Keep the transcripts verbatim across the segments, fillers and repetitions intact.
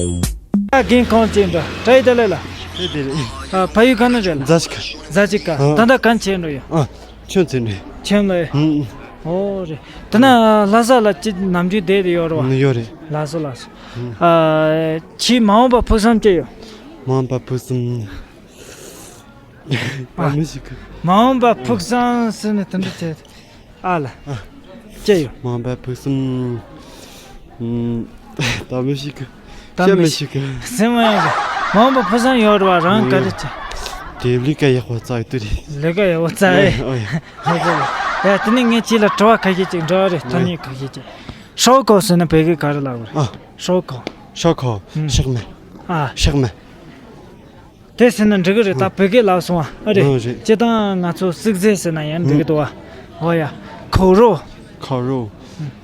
རྒན་གང་ཅན་འདྲ་བྲལ་དེ་ལས་ལ། དེ་དེ་རེད། ཨ། ཕ་ཡུལ་ག་ན་རེད་ལ། རྫ་ཆུ་ཁ། རྫ་ཆུ་ཁ། ཨ། ད་ལྟ་གང་བྱེད་འགྲོ་ཡོད། ཨ། ཁྱོད་ཚེ་འདྲི། ཁྱོད་ལ། ཨུམ། ཨོ་རེད། ད་ན་ལྷ་ས་ལ་ཅི་ནམ་རྒྱུན་བསྡད་དེ་ཡོད་རེད་བ། ཡོད་རེད། ལགས་སོ་ལགས་སོ། ཨུམ། ཨ། ཁྱེད་མ་འོངས་པ་ཕུགས་བསམ་ཅི་ཡོད། མ་འོངས་པ་ཕུགས་བསམ། ཨ། མི་ཞིག་གི། མ་འོངས་པ་ཕུགས་བསམ་ཟེར་ནས་དེ་འདྲ་བྱས། ཨ་ལ། ཨ། ཅི་ཡོད། མ་འོངས་པ་ཕུགས་བསམ། ཨུམ། ད་མི་ཤེས་གི། ད་བཤད་མི་མི་ཤེས་གི། སེམས་མ་ཡོང་གི། མ་འོངས་པ་ཕུགས་བསམ་ཡོད་རེད་བ། རང་ག་རེ་བྱེད། དེ་ལས་ཀ་ཡག་པོ་བཙལ་ཡོད་དུས་རེད། ལས་ཀ་ཡག་པོ་བཙལ་ཡོད། ཨོ་ཡ། ཡ། དེ་ནས་ངས་ཁྱེད་ལ་དྲི་བ་ཁ་ཤས་ཅིག་འདྲི་བ་རེད། ཐ་སྙད་ཁ་ཤས་ཅིག་ཧྲའོ་ཁའོ་ཟེར་ན་བོད་སྐད་ག་རེ་ལབ་དགོས་རེད། ཨ། ཧྲའོ་ཁའོ། ཧྲའོ་ཁའོ། ཨུམ། ཤག་མེ། ཨ། ཤག་མེ། དེ་ཟེར་ན་འགྲིག་གི་རེད། ད་བོད་སྐད་ལབ་སོང་བ། ཨ་རེད། ཨ་རེད། སྤྱིར་བཏང་ང་ཚོ་སིག་རྫས་ཟེར་ན་ཡང་འགྲིག་གི་འདུག་བ། ཨོ་ཡ། ཁོ་རོ། ཁོ་རོ།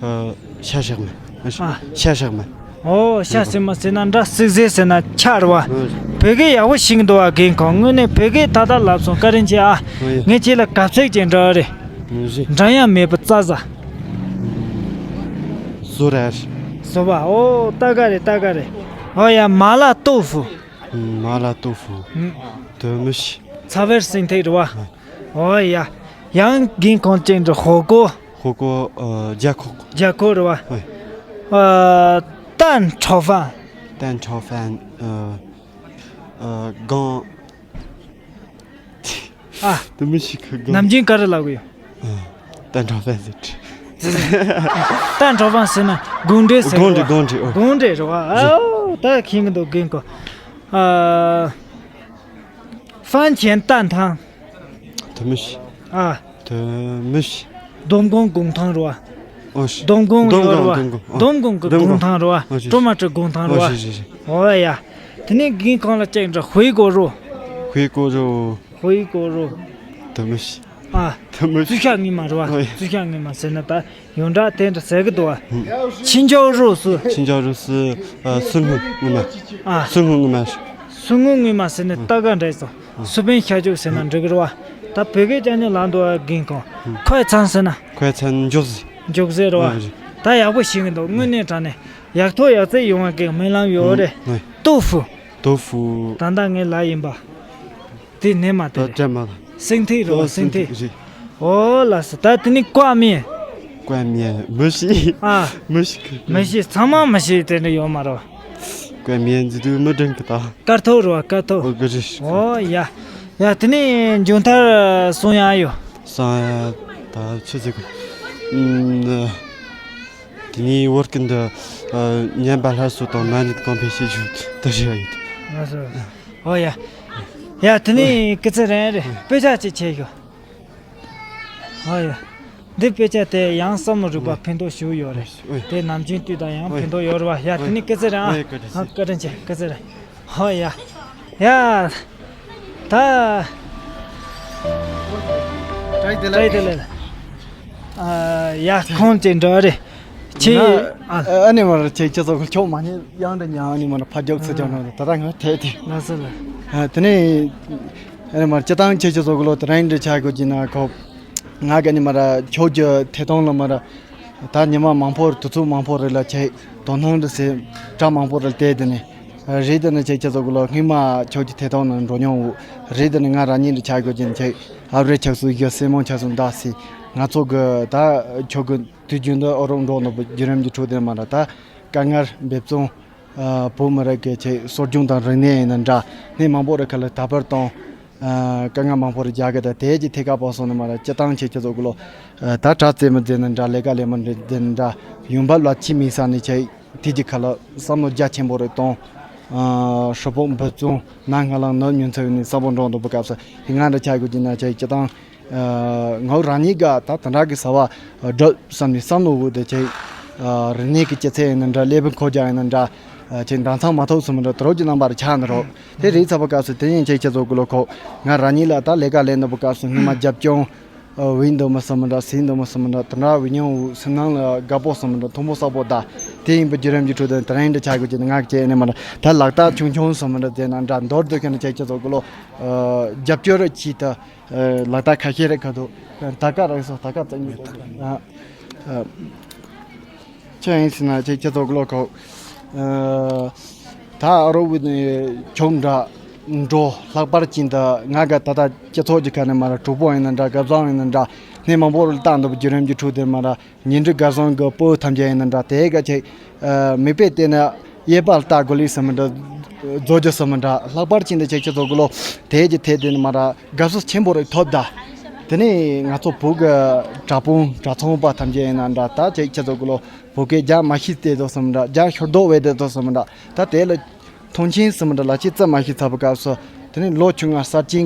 ཨ། ཤ་ཤག་མེ། ཨ། ཤ་ཤག་མེ། ཨོ། ཤ་ཟེར་མ་ཟེར་ན་འདྲ། སིག་རྫས་ཟེར་ན་ཆ་རེད་བ། ཨ་རེད། བོད་སྐད་ཡག་པོ་ཤེས་ཀྱི་འདུག་བ། རྒན་ཁོང་དངོས་གནས་བོད་སྐད་ཏག་ཏག་ལབ་སོང་། བཀའ་དྲིན་ཆེ་ཨ། ཨོ་ཡ། ངས་ཁྱེད་ལ་གབ་ཚིག་ཅིག་འདྲི་བ་རེད། ཨ་རེད། འགྲམ་ཡང་མེད་པ་རྩྭ་ཟ། བཟོ་ར། བཟོ་བ། ཨོ། ཏག་ཀ་རེད། ཏག་ཀ་རེད། ཨོ་ཡ། མ་ལ་ཏོ་ཧྥུ། ཨུམ། མ་ལ་ཏོ་ཧྥུ། ཨུམ། དོ་མི་ཤི། ཚ་བའི་སྲིན་ཐིག་རེད་བ། ཨོ་ཡ། ཡང་རྒན་གང་ཅན་འདྲི། ཧོ་ཀོ། ཧོ་ཀོ། ཨ། རྒྱ་ཁོག་རྒྱ་ཁོག་རེད་བ། ཨོ། ཨ། ཏན་ཁྲོ་ཧྥན། ཏན་ཁྲོ་ཧྥན། ཨ། ཨ། གང་། ཨ། དེ་མི་ཤེས་གི། གང་། ནམ་རྒྱུན་ག་རེ་ལབ་གི་ཡོད། ཨ། ཏན་ཁྲོ་ཧྥན་ཟེར། ཏན་ཁྲོ་ཧྥན་ཟེར་ན་དགོང་འགྲེལ་ཟེར་གི་རེད་བ། དགོང་འགྲེལ། དགོང་འགྲེལ། ཨོ། དགོང་འགྲེལ་རེད་བ། ཨོ། ད་མཁྱེན་གི་འདུག་རྒན་ཁོང་། ཨ། ཧྥན་ཆེན་ཏན་ཐང་། དེ་མི་ཤེས། ཨ། དེ་མི་ཤེས། སྡོམ་གོང་གུང་ཐང་རེད་བ། ཨོ་ཤི། སྡོམ་གོང་ཡོད་རེད་བ། སྡོམ་གོང་། ཨོ། སྡོམ་གོང་གི་སྡོམ་གོང་གུང་ཐང་རེད་བ། ཨོ་ཤི། ཀྲོ་མ་ཀྲི་གུང་ཐང་རེད་བ། ཨོ་ཤི་ཤི་ཤི། ཨོ་ཡ། དེ་ནས་རྒན་ཁོང་ལ་ཅིག་འདྲི། ཧུའེ་གོ་རོ། ཧུའེ་གོ་རོ། ཧུའེ་གོ་རོ། དེ་མི་ཤེས། ཨ། དེ་མི་ཤེས། ཙུའུ་ཤ་ངུའེ་མ་རེད་བ། ཨོ་ཡ། ཙུའུ་ཤ་ངུའེ་མ་ཟེར་ན་ད་ཡོངས་གྲགས་དེ་འདྲ་ཟེར་གི་འདུག་བ། ཧུམ། ཆིན་ཅའོ་རོ་སུ། ཆིན་ཅའོ་རོ་སུ། ཨ། སུན་ཧུ་ངུའེ་མ། ཨ། སུན་ཧུ་ངུའེ་མ། སུན་ཧུ་ངུའེ་མ་ཟེར་ན་ཏག་ཀ་འདྲ་སོང་། སུ་པན་ཤ་ཅུག་ཟེར་ན་འགྲིག་གི་རེད་བ། ད་བོད་སྐད་ཅན་ནས་ལབ་འདུག་བ། རྒན་ཁོང་། ཁོའི་མཚན་ཟེར་ན། ཁོའི་མཚན་མགྱོགས་ཟེར། མགྱོགས་ཟེར་རེད་བ། ཨ་རེད། ད་ཡག་པོ་ཤེས་ཀྱི་འདུག་དངོས་གནས་དྲང་གནས་ཡག་ཐོག་ཡག་བརྩེགས་ཡོང་བ་གི་སྨོན་ལམ་ཡོད་རེད། ཨ་རེད། ཏོ་ཧྥུ། ཏོ་ཧྥུ། ད་ལྟ་ངས་ལབ་ཡིན་པ། དེ་ནས་མ་དེ་ད་རེད། དྲན་མ་ལ། སེང་ཐིག་རེད་བ། ཨོ་སེང་ཐིག་སེང་ཐིག་རེད། ཨོ་ལགས་སོ། ད་དེ་ནི་ཀ་མེན། ཀ་མེན་མི་ཤེས། ཨ། མི་ཤེས་གི། མི་ཤེས། ཚང་མ་མི་ཤེས་དེ་འདྲ་ཡོད་མ་རེད། ཀ་མེན་ཟེར་དུས་མི་དྲན་གི་ད། དཀར་ཐོག་རེད་བ། དཀར་ཐོག་ཨོ་གི་རེད། ཨོ་ཡ། ཡ་དེ་ནི་མཇུག་མཐར་གསུང་ཡག་ཡོད། གསུང་ཡག་ད་ཆི་ཟེར་གི། ཨུམ། དེ་ནི་བོད་སྐད་འདི། ཨ། ཉན་པ་སླར་གསོ་དང་མ་ཎི་གོང་འཕེལ་བྱེད་རྒྱུ་དེ་རེད་ཡིན། ལགས་སོ། ཨོ་ཡ། ཡ་དེ་ནི་སྐུ་ཚེ་རིང་རེད། དཔེ་ཆ་ཅིག་ཁྱེར་ཤོག་ཨོ་ཡ། འདི་དཔེ་ཆ་དེ་ཡང་བསམ་བློ་རིག་པ་ཨོ་ཕན་ཐོགས་ཞེ་པོ་ཡོད་རེད། ཨོ་ཡ། དེ་ནམ་རྒྱུན་དུས་དང་ཡང་ཨོ་ཡ་ཕན་ཐོགས་ཡོད་རེད་བ། ཡ་ཨོ་དེ་ཡ་ནི་སྐུ་ཚེ་རིང་ཨ། ཨོ་ཡ་བཀའ་དྲིན་ཆེ། ཨ། བཀའ་དྲིན་ཆེ། སྐུ་ཚེ་རིང་། ཨོ་ཡ། ཡ། ད། བཀྲ་ཤིས་བདེ་ལེགས། བཀྲ་ཤིས་བདེ་ལེགས། ཨ། ཡ་ཁོང་ཅིག་འདྲི་བ་རེད། ཁྱེད། ང་། ཨ། ཨ་ནི་མར་ཁྱེད་ཁྱེད་ཚོ་ཁྱོད་མ་ཉན་ཡང་འདྲ་ཉན། ཨ་ནི་མར་ཕ་རྒྱག་ཚུར་རྒྱག་ན་ད་ལྟ་ང་དེ་དེ། ལགས་སོ་ལགས། ཨ། དེ་ནས། ཨ་ནི་མར་སྤྱིར་བཏང་ཁྱེད་ཁྱེད་ཚོ་གི་ལོ་དེ་རིང་འདྲ་ཆགས་དགོས་ཀྱི་ན་ཁོ། ང་ག་ནི་མར་ཁྱོད་ཀྱི་ཐད་གཏོང་ལ་མར། ད་ཉི་མ་མང་པོ་དུས་ཚོད་མང་པོ་རེ་ལ་ཁྱེད་དོ་སྣང་འདྲ་སེ་དྲ་མང་པོ་རེ་བལྟས་དེ་ནས། རེད་དེ་ནི་ཁྱེད་ཁྱེད་ཚོ་གི་ལོ་སྔོན་མ་ཁྱོད་ཀྱི་ཐད་གཏོང་ནང་འགྲོ་མྱོང་བོ། རེད་དེ་ནི་ང་རང་ཉིད་འདྲ་ཆགས་དགོས་ཀྱི་ན་ཁྱེད་ཨ་རེ་ཆགས་སུ་ཡོད་སེ་མོ་ཆགས་སུ་འདའ་སི། ང་ཚོ་གི་ད་ཁྱོད་ཀྱི་དུས་རྒྱུན་དུ་ཨོ་རོག་འགྲོ་ནོ་བུ་བརྒྱུད་རིམ་གྱི་ཁྲོད་དེ་མ་ར་ད་དཀའ་ངལ་འབེབས་ཚོང་། ཨ། བོད་མི་རིགས་ཀྱི་ཆེད་གསོ་སྦྱོང་དང་རིག་གནས་ཡིན་ན་འདྲ། གནས་མང་པོ་རེ་ཁ་ལ་དར་སྤེལ་གཏོང་། ཨ། དཀའ་ངལ་མང་པོ་རེ་རྒྱག་གི། ད་དེ་གྱི་ཐད་ཀ་པོ་སོང་ནི་མ་ར་སྤྱིར་བཏང་ཁྱེད་ཁྱེད་ཚོ་གི་ལོ། ཨ། ད་དྲ་རྩེད་མོ་རྩེ་ན་འདྲ། ལས་ཀ་ལས་མོ་རེ་རྩེ་ན་འདྲ། ཡོང་འབབ་ལ་ཁྱི་མིག་ས་ནས་ཁྱེད་དེ་གྱི་ཁ་ལ་བསམ་བློ་རྒྱ་ཆེན་པོ་རེ་གཏོང་། ཨ། ཧྲིལ་པོ་འབུར་བཙོང་ན་ང་ལ་ནོར་ཉུང་ཚ་ཡོད་ནི་བསམ་བློ་འགྲོ་འདུག་པ་སྐབས་སུ་ཡིན་ང་འདྲ་ཆགས་དགོས་ཀྱི་ན་ཁྱེད་སྤྱིར་བཏང་། ཨ། ང་རང་ཉིད་ག་ད་དེ་འདྲ་གི་ཟ་བ་སྒྲུབ་བསམ་ནས་བསམ་བློ་བུ་དེ་ཆེ། ཨ། རིག་གནས་ཀྱི་སྤྱི་ཚེ་ཡིན་ན་འདྲ། ཀླད་པའི་འཁོར་རྒྱ་ཡིན་ན་འདྲ། ཨ། ཆེ་འདང་ཚང་མ་ཐོབ་སོང་མི་འདྲ། དེ་རོགས་ཀྱི་རྣམ་པར་ཆགས་ནི་རོགས། དེ་རེད་ཚ་བ་སྐབས་སུ་དེ་ཡིན་ཆེ་ཁྱེད་ཚོ་གི་ལོ་ཁོ། ང་རང་ཉིད་ལ་ད་ལས་ཀ་ལས་འདུག་པ་སྐབས་སུ་སྔོན་མ་རྒྱབ་སྐྱོང་། ཨ། བུ་ཡིན་འདུག་མི་སོང་མི་འདྲ། སུ་ཡིན་འདུག་མི་སོང་མི་འདྲ། དེ་འདྲ་བུ་ཉུང་བུ་སེམས་ནང་ལ་དགའ་པོ་སོང་མི་འདྲ། མཐོང་པོ་གསལ་པོ་ད། དེ་ཡིན་པའི་བརྒྱུད་རིམ་གྱི་ཁྲོད་དུ་དེ་རིང་འདྲ་ཆགས་དགོས་ཀྱི་ང་གི་ཆེ་ནི་མ་འདྲ། ད་ལག་རྟགས་ཆུང་ཆུང་སོང་མི་འདྲ། དེ་ན་འདྲ་མདོར་བསྡུས་ཁྱེད་ནི་ཆེ་ཁྱེད་ཚོ་གི་ལོ། ཨ། རྒྱབ་སྐྱོར་རེ་བྱེད་དུ། ཨ། ལག་རྟགས་ཁ་ཤས་རེ་ཁ་དུ། ད་ཀ་རག་སོ། ད་ཀ་བཙལ་ཉེ་ཨ། ཨ། ཁྱོད་ཡིན་ཟེར་ན་ཁྱེད་ཁྱེད་ཚོ་གི་ལོ་ཁོ། ཨ། ད་ཨ་རོ་བི་ནི་ཁྱོད་འདྲ་འགྲོ་ལྷག་པར་ཅན་དུ་ང་ག་ད་ལྟ་སྤྱི་ཚོགས་ཀྱི་ཁ་ནས་མར་གྲོགས་པོ་ཡིན་ན་འདྲ། སྐལ་བཟང་ཡིན་ན་འདྲ། གནས་མང་པོ་རུ་ལྟ་འདུག་བརྒྱུད་རིམ་གྱི་ཁྲོད་དེ་མར་ཉེ་འབྲེལ་སྐལ་བཟང་གི་བུ་ཐམས་ཅད་ཡིན་ན་འདྲ། དེ་ག་ཆེ་མིག་དཔེ་བལྟས་ན་གཡས་པ་ལྟ་དགོས་ལེ་ཟེར་མི་འདྲ། མཛོ་རྒྱུ་ཟེར་མི་འདྲ། ལྷག་པར་ཅན་དུ་ཆེ་ཆེ་བཟོ་དགོས་ལོ། དེ་གྱི་ཐད་དེ་ནི་མར་དགའ་བསུ་ཆེན་པོ་རེ་ཐོབ་ད། དེ་ནས་ང་ཚོ་བོད་ཀྱི་དྲ་དཔུང་དྲ་ཚོང་པ་ཐམས་ཅད་ཡིན་ན་འདྲ། ད་ཆེ་ཆེ་བཟོ་དགོས་ལོ། བོད་སྐད་རྒྱ་མ་ཤེས་ཏེ་དོ་སོམ་འདྲ། རྒྱ་ཤོར་དོ་བས་ཏེ་དོ་སོམ་འདྲ། ད་དེ་ལ་མཐོང་ཆེན་སོམ་འདྲ་ལ་ཅི་ཙམ་མ་ཤེས་ཚ་བ་སྐབས་སུ། དེ་ནས་ལོ་ཆུང་ང་གསར་སྐྱེས་ཀྱི་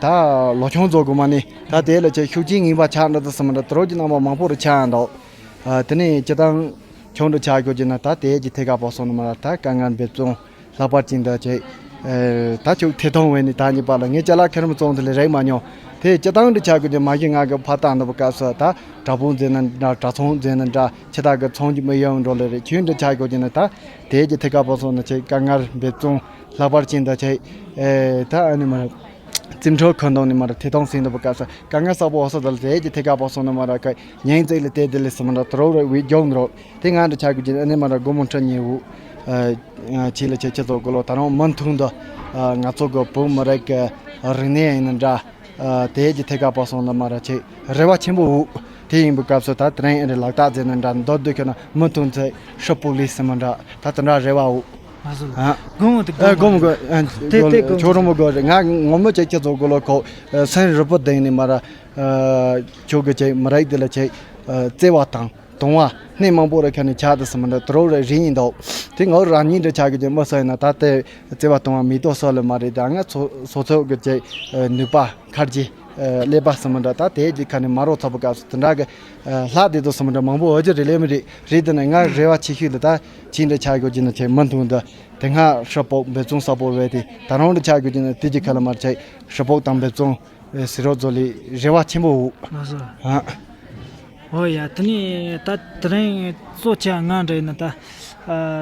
ད་ལོ་ཆུང་བཟོ་དགོས་མ་ནི། ད་དེ་ལ་ཅི་ཤུགས་ཆེན་ངེས་པ་ཆགས་འདྲ་དོ་སོམ་འདྲ། དེ་རོགས་ཀྱི་རྣམ་པ་མང་པོ་རུ་ཆགས་འདུག་དེ་ནས་སྤྱི་བཏང་ཆུང་དུ་ཆགས་དགོས་ཀྱི་ན། ད་དེ་གྱི་ཐད་ཀ་པོ་སོང་ནི་མ་ར། ད་དཀའ་ངལ་འབད་བརྩོན་ལྷག་པར་ཅན་དུ་ཆེ། ད་ཁྱོད་ཐད་གཏོང་བས་ནི་ད་གཉིས་པ་ལ་ངས་ཅ་ལག་ཁེར་མི་བཙོང་དེ་ལས་རེག་མ་མྱོང་། དེ་སྤྱི་བཏང་དུ་ཆ་དགོས་ཀྱི་མ་གཞི་ང་གི་ཕ་ཏང་འདི་བ་སྐབས་སུ་ད་དྲ་དཔུང་འཛིན་ན་འདྲ། དྲ་ཚོང་འཛིན་ན་འདྲ། ཆི་ད་གི་ཚོང་གི་མི་ཡོང་འགྲོ་ལེ་རེད། ཁྱོད་འདི་ཆ་དགོས་ཀྱི་ནི་ད་དེ་གྱི་ཐད་ཀ་པོ་སོང་ན་ཆེ་དཀའ་ངལ་འབད་བརྩོན་ལྷག་པར་ཅན་དུ་ཆེ། ད་ཨ་ནི་མ་ར་རྩིས་འཕྲུལ་ཁང་དང་ནི་མ་ར་ཐད་གཏོང་སེང་འདི་བ་སྐབས་སུ་དཀའ་ངལ་གསར་པོ་འོ་ས་དེ་ལ་དེ་གྱི་ཐད་ཀ་པོ་སོང་ན་མ་ར་གི་ཉིན་གཅིག་ལ་དེ་དེ་ལས་སི་མ་འདྲ་དུ་རོགས་རེ་བི་རྒྱོག་འགྲོ། དེ་ང་འདྲ་ཆགས་ཀྱི་ཨ་ནི་མ་ར་སྒོར་མོ་ཁྲི་གཉིས་འུ། ཆེ་ལ་ཆེ་ཆེ་ཚོ་གོ་ལོ། ད་རུང་མུ་མཐུད་དུ་ང་ཚོ་གི་བོད་མི་རིགས་ཀྱི་རིག་གནས་ཡིན་ན་འདྲ། དེ་གྱི་ཐད་ཀ་པ་སོང་ན་མ་ར་ཆེ་རེ་བ་ཆེན་པོ་འུ། དེ་ཡིན་པའི་སྐབས་སུ་ད་དེ་རིང་ཨེ་རེ་ལག་རྟགས་མཛད་ན་འདྲ། མདོར་བསྡུས་ཁྱོད་ན་མུ་མཐུད་ཚེ་ཧྲི་པོ་ལི་སི་མ་འདྲ། ད་དེ་འདྲ་རེ་བ་འུ། ང་ཚོ་ལ་ཨ། དགོང་མོ་དེ་ཨ་དགོང་མོ་དགོང་མོ་གོ་ཨ་དེ་དེ་དགོང་ཁྱོད་རང་མོ་གོ་རེ། ང་ངོ་མ་ཆེ་ཆེ་ཚོ་གོ་ལོ་ཁོ་སེམས་རུ་པོ་ལྡན་ནི་མ་ར། ཁྱོད་ཀྱི་ཆེ་མི་རིགས་དེ་ལ་ཆེ་བརྩེ་བ་དང་། དུང་བ་སྣེ་མང་པོ་རེ་ཁ་ནས་ཆགས་དུ་སོང་མི་འདྲ། དུ་རོ་རེ་རིང་ཡིན་འདུག་དེ་ངོ་རང་ཉིད་འདྲ་ཆགས་ཀྱི་ཅན་མི་སོ་ཡིན་ན་ད་ལྟའི་བརྩེ་བ་དུང་བ་མེ་ཏོག་སོགས་ལ་མ་རེད། ད་ང་ཚོ་སོ་ཚོད་ཀྱི་ཅེ་ནུས་པ་མཁར་གྱི་ཀླད་པ་སོང་མི་འདྲ། ད་དེ་གྱི་ཁ་ནས་མ་རོ་ཚ་པོ་སྐབས་སུ་དེ་འདྲ་གི་ལྷག་བསྡད་དུ་སོང་མི་འདྲ་མང་པོ་འོ་ཅི་རེད་ལེ་མི་རེད། རེད་དེ་ནས་ང་རེ་བ་ཆེ་ཤོས་ལ་ད་ཅི་འདྲ་ཆགས་དགོས་ཀྱི་ན་ཆེ་མུ་མཐུད་དུ་དེ་སྔ་ཧྲ་པོ་འབད་བརྩོན་གསར་པོ་བས་ཏེ་ད་རང་འདྲ་ཆགས་དགོས་ཀྱི་ན་དེ་གྱི་ཁ་ལ་མར་ཆེ་ཧྲ་པོ་དང་འབད་བརྩོན། ཨེ་སི་རོ་ཛོ་ལི་རེ་བ་ཆེན་པོ་འུ། ལགས་སོ། ཨ། ཨོ་ཡ། དེ་ནས་ད་དེ་རིང་གཙོ་ཆེ་ང་འདྲ་ཡིན་ན་ད་ཨ་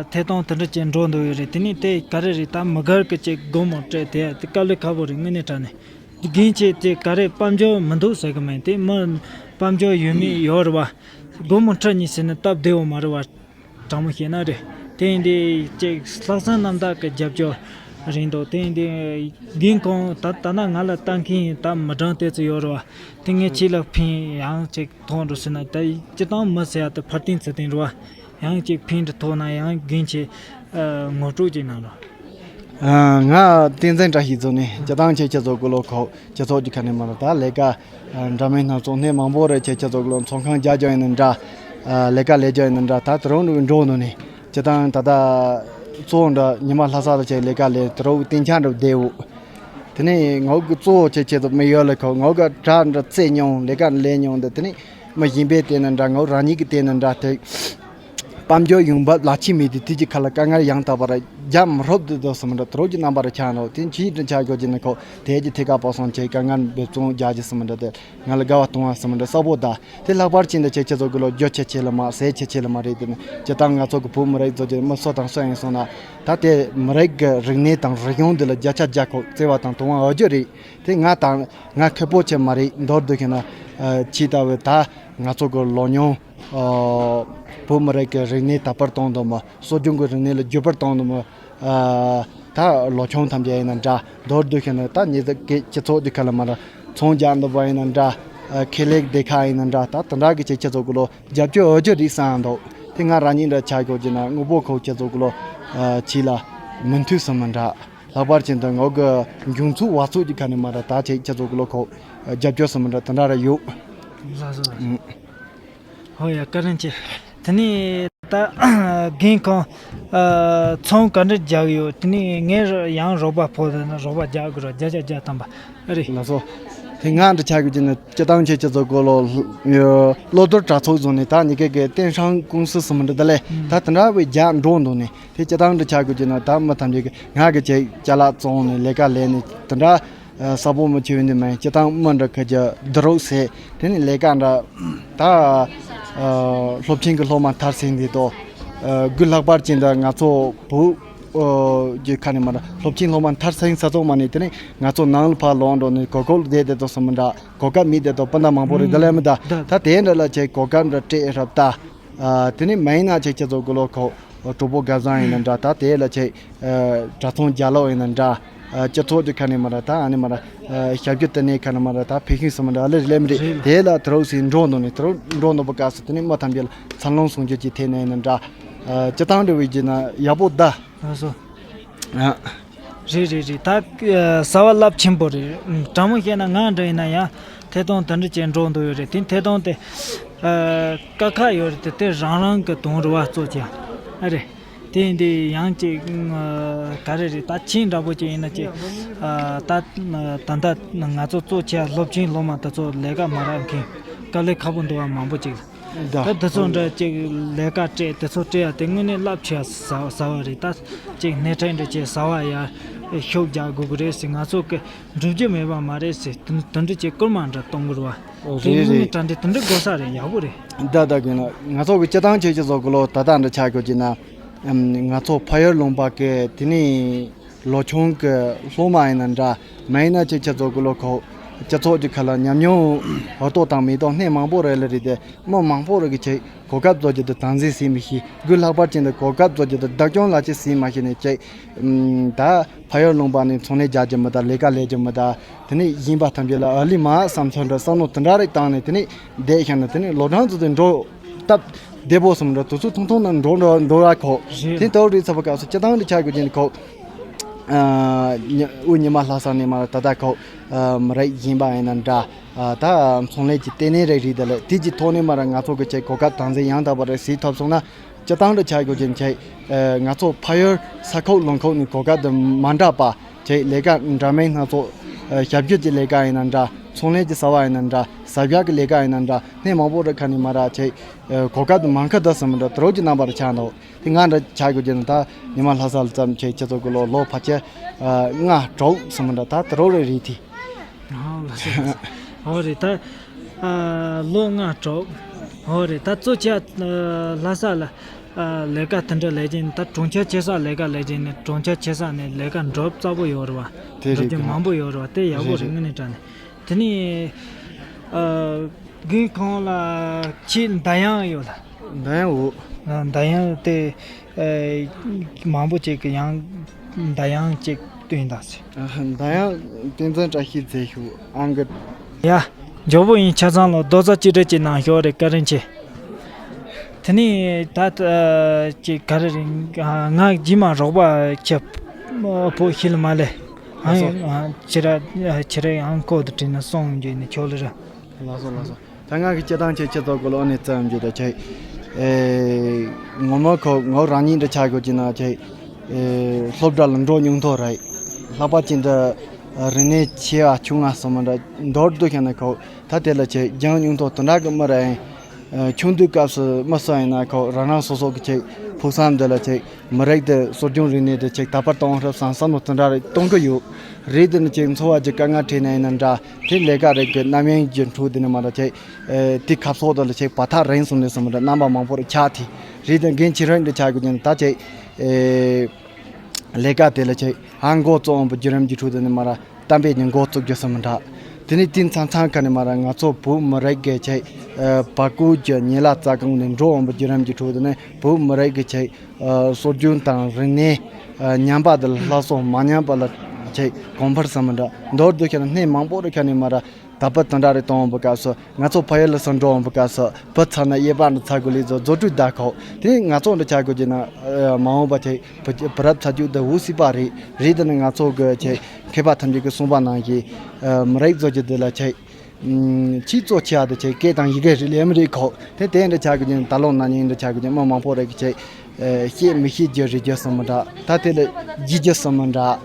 ཐད་གཏོང་དེ་འདྲ་ཅིག་འགྲོ་འདུག་ཡོད་རེད། དེ་ནས་དེ་ག་རེ་རེད། ད་མི་སྒེར་གི་ཅིག་སྒོར་མོ་སྤྲད་དེ་དེ་དཀའ་ལས་ཁག་པོ་རེད། དངོས་གནས་དྲང་གནས་རྒན་ཆེ་དེ་ག་རེ་དཔལ་འབྱོར་མི་འདུག་ཟེར་གི་མིན། དེ་མི་དཔལ་འབྱོར་ཡོད་མེད་ཡོད་རེད་བ། སྒོར་མོ་ཁྲི་གཉིས་ཟེར་ན་སྟབས་བདེ་བོ་མ་རེད་བ། དྲང་མོ་བཤད་ན་རེད། དེ་ཡིན་དུས་ཅིག་ལྷག་བསམ་རྣམ་དག་གི་རྒྱབ་སྐྱོར་རེད་འདུག་དེ་ཡིན་དུས་རྒན་ཁོང་ད་ལྟ་ན་ང་ལ་ལྟ་མཁན་ད་མི་གྲངས་དེ་ཚོ་ཡོད་རེད་བ། དེ་ངས་ཁྱེད་ལ་ཕན་ཡང་ཅིག་ཐོགས་འགྲོ་ཟེར་ན་ད་སྤྱི་བཏང་མི་ཟེར་ཡ་དེ་འཕར་ལྡིང་ཚུལ་ལྡན་རེད་བ། ཡང་ཅིག་ཕན་འདྲ་ཐོགས་ན་ཡང་རྒན་ཆེ་ངོ་སྤྲོད་ཅིག་གནང་རོགས། ང་བསྟན་འཛིན་བཀྲ་ཤིས་ཚོ་ནས་སྤྱི་བཏང་ཆེ་ཆེ་ཚོ་གུ་ལོ་ཁོ་སྤྱི་ཚོགས་ཀྱི་ཁ་ནས་མ་རེད། ད་ལས་ཀ་འདྲ་མིན་སྣ་ཚོགས་སྣེ་མང་པོ་རེད། ཆེ་ཆེ་ཚོ་གུ་ལོ་ཚོང་ཁང་རྒྱག་རྒྱག་ཡིན་ན་འདྲ། ལས་ཀ་ལས་རྒྱག་ཡིན་ན་འདྲ། ད་དུ་རུང་འགྲོ་འདུག་ནས་སྤྱི་བཏང་ད་ལྟ་གཙོ་འདྲ་ཉི་མ་ལྷ་ས་ལ་ཆེ་ལས་ཀ་ལས་དུ་རུང་སྟེང་ཆ་འགྲོ་བསྡད་འུ། དེ་ནས་ངོ་གི་གཙོ་བོ་ཆེ་ཆེ་ཚོ་མི་ཡོད་ལ་ཁོ་ངོ་ག་དྲ་འདྲ་རྩེ་མྱོང་ལས་ཀ་ལས་མྱོང་འདི་དེ་ནས་མི་གཞན་པས་བལྟས་ན་འདྲ། ངོ་རང་ཉིད་ཀྱིས་བལྟས་ན་འདྲ། དེ་དཔལ་འབྱོར་ཡོང་འབབ་ལག་ཁྱི་མེད་དུས་དེ་གྱི་ཁ་ལ་དཀའ་ངལ་ཡང་དག་པར་རྒྱ་མི་ཧྲོབ་ཏུ་སྡོད་སོང་མི་འདྲ། དུ་རོགས་ཀྱི་རྣམ་པར་ཆགས་འདུག་དེ་ཕྱིའི་དྲིན་ཆ་སྐྱོར་གྱི་ནི་ཁོ་དེ་གྱི་ཐད་ཀ་པ་སོང་ཆེ་དཀའ་ངལ་འབད་བརྩོན་རྒྱག་གྱི་སོང་མི་འདྲ། དེ་ང་ལ་དགའ་བ་གཏོང་བ་སོང་མི་འདྲ་གསལ་པོ་ད། དེ་ལྷག་པར་ཅན་དུ་ཆེ་ཆེ་ཚོ་གི་ལོ་རྒྱུ་ཆེ་ཆེ་ལ་མ་ཟས་ཆེ་ཆེ་ལ་མ་རེད། དེ་ནི་སྤྱི་བཏང་ང་ཚོ་གི་བོད་མི་རིགས་ཚོ་གི་མི་སུ་དང་སུ་ཡིན་སོང་ན་ད་དེ་མི་རིགས་ཀྱི་རིག་གནས་དང་རིག་གཞུང་འདི་ལ་བརྒྱ་ཆ་བརྒྱ་ཁོ་བརྩེ་བ་དང་དུང་བ་འོ་རྒྱུ་རེད། དེ་ང་དང་ང་ཁེ་པོ་ཆེ་མ་རེད། མདོར་བསྡུས་ཤིང་ན་ཆེས་ལྟ་བུ་ད་ང་ཚོ་གི་ལོ་ཉུང་བོད་མི་རིགས་ཀྱི་རིག་གནས་དར་སྤེལ་གཏོང་དུ་མོ། སྲོལ་རྒྱུན་གྱི་རིག་གནས་ལ་བརྒྱུད་སྤེལ་གཏོང་དུ་མོ། ད་ལོ་ཆུང་ཐམས་ཅད་ཡིན་ན་འདྲ། མདོར་བསྡུས་ཤིང་ན་ད་ཉེ་ཚབ་ཀྱི་སྤྱི་ཚོགས་ཀྱི་ཁ་ལ་མ་ར་ཚོང་རྒྱག་འདུག་པ་ཡིན་ན་འདྲ། ཁེ་ལས་སྡེ་ཁག་ཡིན་ན་འདྲ། ད་དེ་འདྲ་གི་ཆེ་ཆེ་ཚོ་གི་ལོ་རྒྱབ་སྐྱོར་འོས་སྦྱོར་རིགས་སང་འདུག་དེ་ང་རང་ཉིད་འདྲ་ཆ་གོ་གྱི་ན་དངོས་པོ་ཁོ་ཆེ་ཚོ་གི་ལོ་ཆེ་ལ་མི་མཐུན་སོང་མི་འདྲ། ལྷག་པར་ཅན་དུ་ངོ་གི་འབྱུང་ཚུལ་བ་ཚུགས་ཀྱི་ཁ་ནས་མ་ར་ད་ཆེ་ཆེ་ཚོ་གི་ལོ་ཁོ་རྒྱབ་སྐྱོར་སོང་མི་འདྲ་དེ་འདྲ་ར་ཡོད། ལགས་སོ། ཨུམ། ཧོ་ཡ་བཀའ་དྲིན་ཆེ། དེ་ནས་ད་རྒན་ཁོང་ཚོང་ག་འདྲ་རྒྱག་ཡོད། དེ་ནས་ངས་ཡང་རོགས་པ་ཕོག་ཟེར་ན་རོགས་པ་རྒྱག་དགོས་ར་བརྒྱ་ཆ་བརྒྱ་ཐམ་པ་ཨ་རེད། ལགས་སོ། དེ་ང་འདྲ་ཆགས་ཀྱི་ན་སྤྱི་བཏང་ཆེ་ཆེ་ཚོ་གོ་ལོ་གློ་རྡོལ་དྲ་ཚོགས་བཟོ་ནས་ད་ཉི་གེ་གི་ཏེན་ཧྲང་ཀུང་སི་སི་མི་འདྲ་ད་ལས་ད་དེ་འདྲ་བའི་རྒྱ་འགྲོ་འདུག་ནས་དེ་སྤྱི་བཏང་འདྲ་ཆགས་ཀྱི་ན་ད་མི་ཐམས་ཅད་ཀྱི་ང་གི་ཅེ་ཅ་ལག་བཙོང་ནས་ལས་ཀ་ལས་ནས་དེ་འདྲ། གསལ་པོ་མི་ཆེ་བའི་འདི་མིན། སྤྱི་བཏང་མི་འདྲ་ཁ་རྒྱ་འདི་རོགས་ཟེར། དེ་ནི་ལས་ཀ་འདྲ་ད་སློབ་ཆེན་གྱི་སློབ་མ་མཐར་ཕྱིན་འདི་དོ། དགུ་ལྷག་པར་ཅན་འདི་ང་ཚོ་བུ་གྱི་ཁ་ནས་མ་འདྲ་སློབ་ཆེན་སློབ་མ་མཐར་ཕྱིན་ས་ཚོགས་མ་ནི་དེ་ནི་ང་ཚོ་ནང་ལ་ཕར་ལོག་འགྲོ་ནི་གོ་སྐབས་བསྡད་དེ་དོ་སོ་མི་འདྲ་གོ་སྐབས་མི་དེ་དོ་སྤུན་ཟླ་མང་པོ་རེད། འདི་ལས་མི་ད་ད་དེ་འདྲ་ལ་ཆེ་གོ་སྐབས་འདྲ་སྤྲད་རབ་ད། དེ་ནི་མ་ཡིན་ན་ཆེ་ཁྱེད་ཚོ་གི་ལོ་ཁོ། གྲོགས་པོ་དགའ་བཟང་ཡིན་ན་འདྲ། ད་དེ་ལ་ཆེ་གྲྭ་ཚང་རྒྱ་ལོ་ཡིན་ན་འདྲ། སྤྱི་ཚོགས་ཀྱི་ཁ་ནས་མ་ར་ད་ཨ་ནི་མ་ར་ཞབས་ཞུ་དེ་ནས་ཁ་ནས་མ་ར་ད་ཕེ་ཤིང་སུ་མ་འདྲ་ལེ་ལེ་མི་རེད། རེད། དེ་ལ་དུ་རོགས་སི་འགྲོ་འདུག་ནས་དུ་རོགས་འགྲོ་འདུག་པ་སྐབས་སུ་དེ་ནས་མ་ཐམས་ཅད་ལ་འཚར་ལོངས་ཟུང་འཇུག་གི་ཐད་ནས་ཡིན་ན་འདྲ། སྤྱི་བཏང་འབྲེལ་བའི་རྒྱུ་ན་ཡག་པོ་ད། ལགས་སོ། ཨ། རེད་རེད་རེད། ད་གསར་བ་རླབས་ཆེན་པོ་རེད། དྲང་མོ་བཤད་ན་ང་འདྲ་ཡིན་ན་ཡང་ཐད་གཏོང་དེ་འདྲ་བྱས་འགྲོ་འདུག་ཡོད་རེད། དེ་ཐད་གཏོང་དེ་དཀའ་ཁག་ཡོད་རེད། དེ་དེ་རང་རང་གི་དོན་རུ་བ་གཙོ་ཆེ་ཨ་རེད། དེ་ཡིན་དུས་ཡང་ཅིག་ག་རེ་རེད། ད་ཆིན་འདྲ་པོ་ཅིག་ཡིན་ན་ཅིག་ད་ད་ལྟ་ང་ཚོ་གཙོ་ཆེ་སློབ་ཆེན་སློབ་མ་དེ་ཚོ་ལས་ཀ་མ་རག་མཁན་དཀའ་ལས་ཁག་པོ་འདུག་བ་མང་པོ་ཅིག་ད་དེ་ཚོ་འདྲ་ཅིག་ལས་ཀ་སྤྲད་དེ་ཚོ་སྤྲད་ཡ་དེ་དངོས་གནས་རླབས་ཆེ་ཟ་ཟ་བ་རེད། ད་ཅིག་སྣེ་ཁྲིད་འདྲ་ཅིག་ཟ་བ་ཡ་ཤུགས་རྒྱག་དགོས་ཀྱི་རེད་ཟེར། ང་ཚོ་གི་འགྲུབ་རྒྱུ་མེད་པ་མ་རེད་ཟེར། དེ་དེ་འདྲ་ཅིག་སྐུལ་མ་འདྲ་གཏོང་དགོས་རེད་བ། དེ་རེད་དངོས་གནས་རེད། དྲང་བདེན་དེ་འདྲ་དགོས་ས་རེད། ཡག་པོ་རེད། ད་ད་གིན་ལ་ང་ཚོ་གི་སྤྱི་བཏང་ཆེ་ཆེ་བཟོ་དགོས་ལོ། ད་ད་འདྲ་ཆགས་དགོས་ཀྱི་ན། ང་ཚོ་ཕ་ཡུལ་ལུང་པ་གི་དེ་ནས། ལོ་ཆུང་གི་སློབ་མ་ཡིན་ན་འདྲ། མ་ཡིན་ན་ཅིག་ཁྱེད་ཚོ་གི་ལོ་ཁོ། སྤྱི་ཚོགས་ཀྱི་ཁ་ལ་ཉམས་མྱོང་འོ་ཏོག་དང་མེ་ཏོག་སྣེ་མང་པོ་རེད་ལ་རེད་དེ། མི་མང་པོ་རེད་གི་ཆེ་གོ་སྐབས་བཟོ་རྒྱུ་དེ་དམ་འཛིན་བྱེད་མི་ཤེས། དགུ་ལྷག་པར་ཅན་དུ་གོ་སྐབས་བཟོ་རྒྱུ་དེ་བདག་སྐྱོང་ལ་ཅིག་བྱེད་མ་ཤེས་ནས་ཅིག་ད་ཕ་ཡུལ་ལུང་པ་ནས་ཚོང་ལས་རྒྱག་རྒྱུ་མི་ད། ལས་ཀ་ལས་རྒྱུ་མི་ད། དེ་ནས་གཞན་པ་ཐམས་ཅད་ལ་ཨ་ལི་མ་བསམ་ཚུལ་འདྲ་བསམ་བློ་དེ་འདྲ་རེ་བཏང་ནས་དེ་ནས་བསྡད་ཤག་ན་དེ་ནས་ལོ་གྲངས་ཚོ་དེ་འགྲོ། སྟབས་བདེ་པོ་སོང་འགྲོ། དུས་ཚོད་ཐུང་ཐུང་ན་འགྲོ་འགྲོ་འགྲོ་ར་ཁོ། རེད། དེ་ལྟ་བུ་རེད་ཚ་བ་སྐབས་སུ་སྤྱི་བཏང་དུ་ཆ་དགོས་ཀྱི་ཁོ། ཨ་ཉི་དབུ་ཉི་མ་ལྷ་ས་ནས་མར་ད་ལྟ་ཁོ། ཨ་མི་རིགས་གཞན་པ་ཡིན་ན་འདྲ། ཨ་ད་ཚོང་ལས་ཀྱི་ལྟེ་གནས་རེ་རེད་དེ་ལ་དེ་གྱི་ཐོག་ནས་མར་ང་ཚོ་གི་ཆེད་གོ་སྐབས་དམ་འཛིན་ཡང་དག་པ་རེ་སྲིད་ཐོབ་སོང་ན་སྤྱི་བཏང་དུ་ཆ་དགོས་ཀྱི་ཆེད། ཨ་ང་ཚོ་ཕ་ཡུལ་ས་ཁུལ་ལུང་ཁུལ་ནས་གོ་སྐབས་དེ་མ་འདྲ་བ། ཅིག་ལས་ཀ་འདྲ་མིན་སྣ་ཚོགས། ཨ་ཞབས་ཞུ་གྱི་ལས་ཀ་ཡིན་ན་འདྲ། ཚོང་ལས་ཀྱི་བྱ་བ་ཡིན་ན་འདྲ། ཟབ་ཡག་གི་ལས་ཀ་ཡིན་ན་འདྲ། སྣེ་མང་པོ་རེ་ཁ་ནས་མ་ར་ཅིག་ཨ་གོ་སྐབས་དེ་མང་ཁ་དུ་སོང་མི་འདྲ་དུ་རོགས་ཀྱི་རྣམ་པར་ཆགས་འདུག་དེ་ང་འདྲ་ཆགས་དགོས་ཀྱི་ན་ད་ཉི་མ་ལྷ་ས་ལ་ཙམ་ཅིག་སྤྱི་ཚོགས་ཀྱི་ལོ་ལོ་ཕལ་ཆེར་ཨ་ལྔ་དྲུག་སོང་མི་འདྲ་ད་དུ་རོགས་རེ་རེད་དེ། ཨོ་ལགས་སོ་ལགས་སོ། ཨོ་རེད་ད། ཨ་ལོ་ལྔ་དྲུག་ཨོ་རེད་ད་གཙོ་ཆེ་ཨ་ལྷ་ས་ལ། ཨ་ལས་ཀ་དེ་འདྲ་ལས་ཀྱིན་ད་གྲོང་ཁྱེར་ཆེ་ས་ལས་ཀ་ལས་ཀྱིན་ནི་གྲོང་ཁྱེར་ཆེ་ས་ནས་ལས་ཀ་འགྲུབ་ཚ་པོ་ཡོད་རེད་བ། དེ་འགྲུབ་རེད་རྒྱུ་དེ་མང་པོ་ཡོད་རེད་བ། དེ་ཡག་པོ་རེད་རེད་རེད། དངོས་གནས་དྲང་གནས། དེ་ནས་ཨ་དགུན་ཁོང་ལ་ཁྱི་མདའ་ཡང་ཡོད་ལ། མདའ་ཡང་འོ། ཨ་མདའ་ཡང་དེ་ཨ་མང་པོ་ཅིག་གི་ཡང་མདའ་ཡང་ཅིག་བཏོན་དང་ཟེར། ཨ་མདའ་ཡང་བསྟན་འཛིན་བཀྲ་ཤིས་མཛད་ཞུ་ཨང་གི། ཡ། མགྱོགས་པོ་ཡིན་ཆ་ཚང་ལོ་རྡོག་རྩ་གཅིག་སྒྲིལ་གྱི་ནང་ཞོག་རེ་བཀའ་དྲིན་ཆེ། དེ་ནས་ད་ཅིག་ག་རེ་རིང་ང་རྗེས་མ་རོགས་པ་ཁྱབ་པོ་ཤིལ་མ་ལེ། ཨ་ཡོ། ཨ་ཁྱེད་ར་ཁྱེད་ར་ཡང་ཁོ་དུ་དྲིན་ན་སོང་རྒྱུ་ནི་ཁྱོད་ལ་ར། ལགས་སོ་ལགས་སོ། ད་ང་གི་སྤྱི་བཏང་ཆེ་ཆེ་ཚོ་གོ་ལོ་ནི་ཙམ་གྱི་ད་ཆེ། ཨེ་ངོ་མ་ཁོ་ངོ་རང་ཉིད་འདྲ་ཆགས་དགོས་ཀྱི་ན་ཆེ། ཨེ་སློབ་གྲྭ་ལ་འགྲོ་མྱོང་ཐོག་རེད། ལྷག་པར་ཅན་དུ་རིག་གནས་ཆེ་བ་ཆུང་ང་སོང་མ་འདྲ་མདོར་བསྡུས་ཤེ་ན་ཁོ་ད་དེ་ལ་ཆེ་སྦྱང་མྱོང་ཐོག་དུ་འདྲ་གི་མི་རེད། ཨ་ཆུང་དུས་སྐབས་སུ་མི་སུ་ཡིན་ན་ཁོ་རང་རང་སོ་སོ་གི་ཆེད་ཕུགས་བསམ་འདི་ལ་ཆེད་མི་རིགས་དེ་སྲོལ་རྒྱུན་རིག་གནས་དེ་ཆེད་དར་སྤེལ་གཏོང་ཧྲབ་བསམ་བསམ་བློ་དེ་འདྲ་རེ་གཏོང་གི་ཡོད། རེད་དེ་ནི་ཆེད་འཚོ་བ་གི་དཀའ་ངལ་འཕྲད་ན་ཡིན་ན་འདྲ་དེ་ལས་ཀ་རེད་གི་རྣམ་གཡེང་གི་འཕྲོ་དེ་ནི་མ་འདྲ་ཆེད་དེ་ཁ་ཕྱོགས་དེ་ལ་ཆེད་བར་ཐག་རིང་སོང་ནས་སོང་མ་འདྲ་རྣམ་པ་མང་པོ་རེ་ཆགས་ཐི་རེད་དེ་འགན་ཆེ་རིང་དེ་ཆགས་དགོས་ཀྱི་ད་ཆེད་ལས་ཀ་དེ་ལ་ཆེད་ཧང་གོ་བཙོང་བའི་བརྒྱུད་རིམ་གྱི་ཁྲོད་དུ་ནི་མ་ར་གཏམ་དཔེ་ཉིན་འགོ་བཙུགས་རྒྱུ་སུ་མི་འདྲ། དེ་ནས་དེ་མཚམས་མཚམས་ཁ་ནས་མ་ར་ང་ཚོ་བོད་མི་རིགས་ཀྱི་ཆེད་བར་སྐོར་གྱི་ཉེ་ལ་རྩ་གང་ནས་འགྲོ་འོང་བའི་བརྒྱུད་རིམ་གྱི་ཁྲོད་དུ་ནི་བོད་མི་རིགས་ཀྱི་ཆེད་སྲོལ་རྒྱུན་དང་རིག་གནས་ཉམས་པ་དེ་ལ་སླར་གསོ་མ་ཉམས་པ་ལ་ཆེད་གོང་འཕེལ་སུ་མི་འདྲ་མདོར་བསྡུས་ཁ་ནས་སྣེ་མང་པོ་རེ་ཁ་ནས་མ་ར། ད་བུ་དེ་འདྲ་རེ་གཏོང་བའི་སྐབས་སུ་ང་ཚོ་ཕ་ཡུལ་ལ་སུ་འགྲོ་འོང་བའི་སྐབས་སུ་བུ་ཚ་ན་གཡས་པ་འདི་ཚ་དགོས་ལས་བཟོ་བཟོ་སྤྲོད་བདག་ཁོག་དེ་ང་ཚོ་འདི་ཆ་དགོས་ཀྱི་ན་མ་འོངས་པ་ཆེ་བུ་བུ་རབས་ཚ་རྒྱུད་འདི་འུ་སྲིད་པ་རེད། རེད་དེ་ནི་ང་ཚོ་གི་ཆེ་མཁས་པ་ཐམས་ཅད་ཀྱིས་གསུངས་པ་ནང་བཞིན་མི་རིགས་བཟོ་རྒྱུ་འདི་ལ་ཆེ་ཆེས་གཙོ་ཆེ་བ་དེ་ཆེ་སྐད་དང་ཡི་གེ་རེད་ལས་མི་རེད་ཁོག་དེ་དེ་འདི་ཆ་དགོས་ཀྱི་ན་ད་ལོ་ན་ནིང་འདི་ཆ་དགོས་ཀྱི་མི་མང་པོ་རེད་ཀྱི་ཆེ། ཨ་བཤད་མི་ཤེས་རྒྱུ་རེད་རྒྱུ་སུ་མི་འདྲ། ད་དེ་ལ་བརྗེད་རྒྱུ་སུ་མི་འདྲ།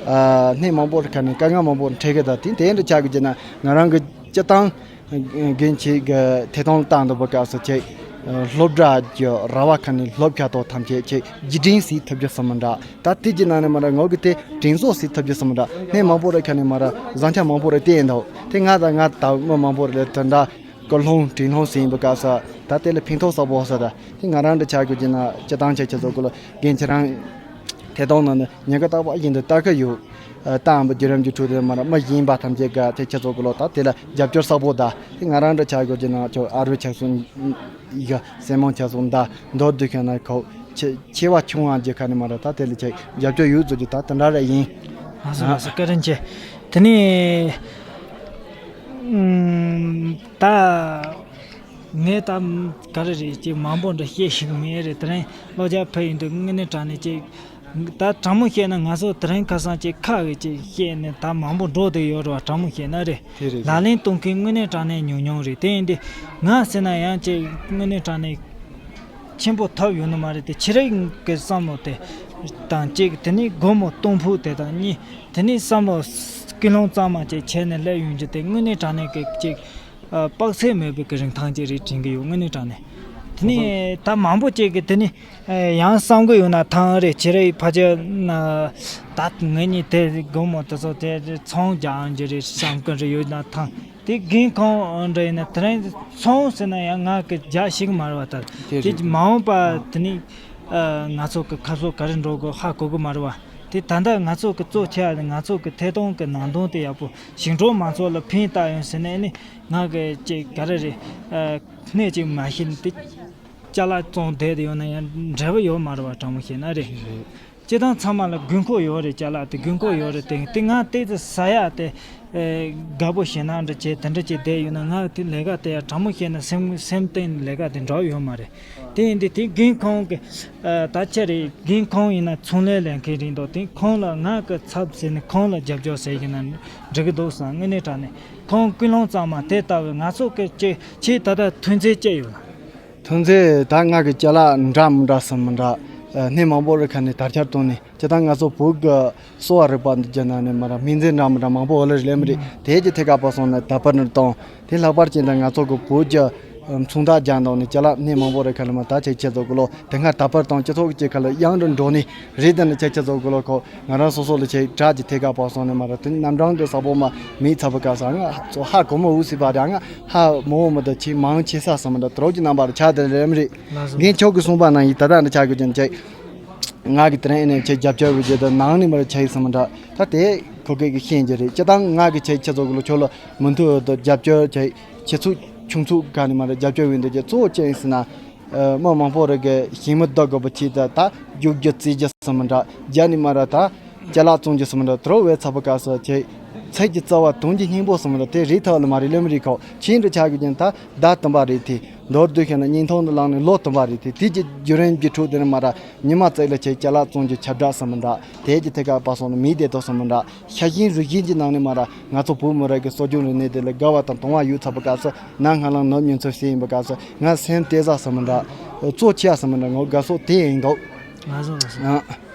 ཨ་སྣེ་མང་པོ་རེ་ཁ་ནས་དཀའ་ངལ་མང་པོ་འཕྲད་གི་ད་དེ་དེ་འདྲ་ཆགས་གི་བྱས་ན་ང་རང་གི་སྤྱི་བཏང་འགན་ཆེ་གི་ཐད་གཏོང་བཏང་འདུག་པ་སྐབས་སུ་ཆེ་སློབ་གྲྭ་གི་ར་བ་ཁ་ནས་སློབ་ཁ་ཐོག་ཐམས་ཅད་ཆེ་རྒྱུད་འབྲིང་སྲིད་ཐུབ་རྒྱུ་སུ་མི་འདྲ། ད་དེ་གི་ནང་ནས་མ་ར་ངོ་གི་དེ་དྲིན་གཟོ་སྲིད་ཐུབ་རྒྱུ་སུ་མི་འདྲ། སྣེ་མང་པོ་རེ་ཁ་ནས་མ་ར་བཟང་ཆ་མང་པོ་རེ་བསྟན་འདུག་དེ་ང་དང་ང་ད་མི་མང་པོ་རེ་ལ་དེ་འདྲ། ཀུན་སློང་དྲིན་སློང་ཟིན་པའི་སྐབས་སུ་ད་དེ་ལ་ཕན་ཐོགས་གསར་པོ་ཟེར་ད་དེ་ང་རང་འདྲ་ཆགས་དགོས་ཀྱི་ན་སྤྱི་བཏང་ཆ་ཆ་ཚོ་ཀུན་ལ་རྒན་ཁྱེད་རང་ཐད་གཏོང་ནང་ནས་ཉེན་ཁ་རྟག་པར་བཞིན་དུ་ལྟ་གི་ཡོད། བཏང་བའི་བརྒྱུད་རིམ་གྱི་ཁྲོད་དུ་མ་ར་མ་ཡིན་པ་ཐམས་ཅད་ཀ་དེ་ཁྱེད་ཚོ་ཀུན་ལ་ད་དེ་ལ་རྒྱབ་སྐྱོར་གསར་པོ་ད་དེ་ང་རང་འདྲ་ཆགས་དགོས་ཀྱི་ན་ཁྱོད་ཨ་རུ་ཆགས་སོང་ཡི་ག་སེ་མོང་ཆགས་སོང་ད་མདོར་བསྡུས་ཤིང་ན་ཁོ། ཆེ་ཆེ་བ་ཆུང་བ་གྱི་ཁ་ནས་མ་རེད། ད་དེ་ལ་ཆེ་རྒྱབ་སྐྱོར་ཡོད་ཚོད་ཀྱི་ད་དེ་འདྲ་རེད་ཡིན། ལགས་སོ་ལགས་སོ། བཀའ་དྲིན་ཆེ། དེ་ནས་ཨུམ། ད་ངས་ད་ག་རེ་རེད་ཅེས་མང་པོ་འདྲ་བཤད་ཤེས་གི་མེད་རེད། དེ་རིང་ལོ་བརྒྱ་ཕེབས་ཡིན་དུས་དངོས་གནས་དྲང་གནས་ཅིག་ད་དྲང་མོ་བཤད་ན་ང་ཚོ་དེ་རིང་ཁ་སང་ཅིག་ཁ་གི་ཅིག་བཤད་ནས་ད་མང་པོ་འགྲོ་བསྡད་ཡོད་རེད་བ། དྲང་མོ་བཤད་ན་རེད། དེ་རེད། ལག་ལེན་གཏོང་མཁན་དངོས་གནས་དྲང་གནས་ཉུང་ཉུང་རེད། དེ་ཡིན་དུས་ང་ཟེར་ན་ཡང་ཅིག་དངོས་གནས་དྲང་གནས་ཆེན་པོ་ཐོབ་ཡོད་ནི་མ་རེད་དེ། ཕྱི་རིགས་ཀྱི་བསམ་བློ་དེ་དང་གཅིག་དེ་ནས་སྒོར་མོ་གཏོང་ཕོད་དེ་དང་གཉིས་དེ་ནས་བསམ་བློ་ཀུན་སློང་གཙང་མ་ཅིག་བྱས་ནས་སླེབས་ཡོང་རྒྱུ་དེ་དངོས་གནས་དྲང་གནས་ཀྱི་ཅིག་དཔག་ཚད་མེད་པའི་གི་རིན་ཐང་ཅིག་རེད་དྲན་གི་ཡོད། དངོས་གནས་དྲང་གནས་དེ་ནས་ད་མང་པོ་ཅིག་གི་དེ་ནས་ཡང་བསམ་གི་ཡོད་ན་ཐང་རེད། ཕྱི་རིགས་ཕལ་ཆེར་ན་ད་ངེད་གཉིས་དེ་སྒོར་མོ་དེ་ཚོ་དེ་ཚོང་རྒྱག་རྒྱུ་རེད་བསམ་གི་རེད་ཡོད་ན་ཐང་། དེ་རྒན་ཁོང་འདྲ་ཡིན་ན་དེ་རིང་ཚོང་ཟེར་ན་ཡང་ང་གི་རྒྱག་ཤེས་གི་མ་རེད་བ། ད་དེ་རེད། དེ་མ་འོངས་པ་དེ་ནི་ང་ཚོ་གི་ཁ་ཕྱོགས་ག་རེ་འགྲོ་དགོས་ཧ་གོ་གི་མ་རེད་བ། དེ་ད་ལྟ་ང་ཚོ་གི་གཙོ་ཆེ་བ་ང་ཚོ་གི་ཐད་གཏོང་གི་ནང་དོན་དེ་ཡག་པོ་ཞིང་འབྲོག་མང་ཚོགས་ལ་ཕན་བཏགས་ཡོང་ཟེར་ནས་ནི་ང་གི་ཅིག་ག་རེ་རེད། སྣེ་གཅིག་མ་ཤེས་ནི་དེ་ཅ་ལག་བཙོང་བསྡད་དེ་ཡོང་ན་ཡང་འབྲས་བུ་ཡོད་མ་རེད་བ། དྲང་མོ་བཤད་ན་རེད། སྤྱི་བཏང་ཚང་མ་ལ་དགོས་མཁོ་ཡོད་རེད། ཅ་ལག་དེ་དགོས་མཁོ་ཡོད་རེད། དེ་དེ་ང་ཏོག་ཙམ་ཟ་ཡག་དེ་དགའ་པོ་ཞེད་སྣང་འདྲ་བྱས་དེ་འདྲ་བྱས་བསྡད་ཡོད་ན་ང་དེ་ལས་ཀ་དེ་ཡང་དྲང་མོ་བཤད་ན་སེམས་སེམས་གཏིང་ལས་ཀ་དེ་འགྲོ་ཡོད་མ་རེད། དེ་ཡིན་དུས་དེ་རྒན་ཁོང་གི་ད་ཆ་རེད། རྒན་ཁོང་ཡིན་ན་ཚོང་ལས་ལས་མཁན་རེད་འདུག་དེ་ཁོང་ལ་ང་གི་ཚབ་ཟེར་ནས་ཁོང་ལ་རྒྱབ་སྐྱོར་ཟེར་གྱི་ན་འགྲིག་གི་འདུག་བསམ། དངོས་གནས་དྲང་གནས་ཁོང་ཀུན་སློང་གཙང་མ་དེ་ལྟ་བུའི་ང་ཚོ་གི་ཅིག་ཆེས་ད་ལྟ་ཐོན་རྫས་ཅི་ཡོད་ལ། ཐོན་རྫས་ད་ང་གི་ཅ་ལག་འདྲ་མི་འདྲ་ཟེར་མི་འདྲ། སྣེ་མང་པོ་རེ་ཁ་ནས་དར་ཁྱབ་བཏང་ནས་སྤྱིར་བཏང་ང་ཚོ་བོད་ཀྱི་གསོ་བ་རིག་པ་འདི་རྒྱ་ནང་ནས་མ་ར་སྨན་རྫས་འདྲ་མི་འདྲ་མང་པོ་ཨོ་ལེ་རེ་ལེན་མི་རེད། དེ་གྱི་ཐད་ཀ་པ་སོང་ན་ད་པར་ནི་བཏང་དེ་ལྷག་པར་ཅན་དང་ང་ཚོ་གི་བོད་ཀྱི་མཚུངས་རྟགས་རྒྱག་འདོག་ནས་ཅ་ལག་སྣེ་མང་པོ་རེ་ཁ་ནས་མ་ད་ཆེ་ཆེ་ཚོ་གི་ལོ་དེ་སྔ་ད་པར་དང་སྤྱི་ཚོགས་ཀྱི་ཁ་ལ་ཡང་དུ་འགྲོ་ནས་རེད། དེ་ནི་ཆེ་ཆེ་ཚོ་གི་ལོ་ཁོ་ང་རང་སོ་སོ་ལ་ཆེ་དྲག་གི་ཐད་ཀ་པ་སོང་ནས་མ་ར་དེ་རྣམ་གྲངས་ཀྱི་ས་བོ་མ་མི་ཚ་བུ་ག་ས་ང་ཚོ་ཧ་གོ་མོ་འུ་སི་པ་ར་ང་ཧ་མོ་མི་ད་ཆེ་མང་ཆེ་ས་ས་མི་ད་དྲོ་གི་རྣམ་པར་ཆ་དེ་རེམ་རེད། ལགས་སོ། རྒན་ཁྱོད་ཀྱི་གསུངས་པ་ནང་ཡིན་ད་ལྟ་འདི་ཆ་གི་ཅན་ཆེ། ང་གི་དེ་རིང་ཨེ་ནས་ཆེ་རྒྱབ་སྐྱོར་བའི་རྗེས་དུ་ནང་ནས་མར་ཆེ་ཡིག་ཟེར་མི་འདྲ་ད་དེ་ཁོ་གེ་གི་ཤེས་རྒྱུ་རེད། སྤྱི་བཏང་ང་གི་ཆེ་ཁྱེད་ཚོ་གི་ལོ་ཁྱོད་ལ་མུ་མཐུད་དུ་རྒྱབ་སྐྱོར་ཆེ་ཆེ་ཚུགས་ཆུང་ཚུགས་ག་ནས་མར་རྒྱབ་སྐྱོར་བའི་འདུག་རྒྱུ་གཙོ་བོ་ཅི་ཡིན་ཟེར་ན། མི་མང་པོ་རེ་གི་ཞིང་མི་བདག་དགོས་པ་ཆེ་ད་ད་རྒྱུག་རྒྱུ་རྩིས་རྒྱུ་ཟེར་མི་འདྲ་རྒྱ་ནས་མར་ད་ཅ་ལག་བཙོང་རྒྱུ་ཟེར་མི་འདྲ་དེ་རོ་བའི་ཚ་བུ་ག་ས་ཆེ་ཚད་ཀྱི་རྩ་བ་དོན་གྱི་སྙིང་པོ་ཟེར་མི་འདྲ་དེ་རེད་ཐག་ལ་མ་རེད་ལེམ་རེད་ཁོ་ཆེ་འདྲ་ཆགས་གི་ཅན་ད་ཟླ་བདུན་པ་རེད་དེ། མདོར་བསྡུས་བཤད་ན་སྙིང་ཐང་དུ་བླངས་ནས་ལོ་བདུན་པ་རེད་དེ། དེ་གྱི་བརྒྱུད་རིམ་གྱི་ཁྲོད་དེ་ནས་མ་ར་ཉི་མ་བརྩེགས་ལ་ཆེ་ཅ་ལག་བཙོང་རྒྱུ་ཁྱབ་བསྒྲགས་ཟེར་མི་འདྲ། དེ་གྱི་ཐད་ཀ་པ་སོང་ནས་མི་བདེ་དོ་ཟེར་མི་འདྲ། ཤ་ཞེན་རུས་ཞེན་གྱི་ནང་ནས་མ་ར་ང་ཚོ་བོད་མི་རིགས་ཀྱི་སྲོལ་རྒྱུན་རིག་གནས་དེ་ལ་དགའ་བ་དང་དུང་བ་ཡོད་ཚ་བུ་ག་ས་ན་ང་ལང་ནོར་ཉུང་ཚོ་ཟེར་ཡིན་པ་ག་ས་ང་སེམས་དེ་ཟ་ཟེར་མི་འདྲ། གཙོ་ཆེ་ཟེར་མི་འདྲ་ངོ་དགའ་སོགས་དེ་ཡིན་འདུག་ང་ཚོ་ང་ཚོ། ཨ།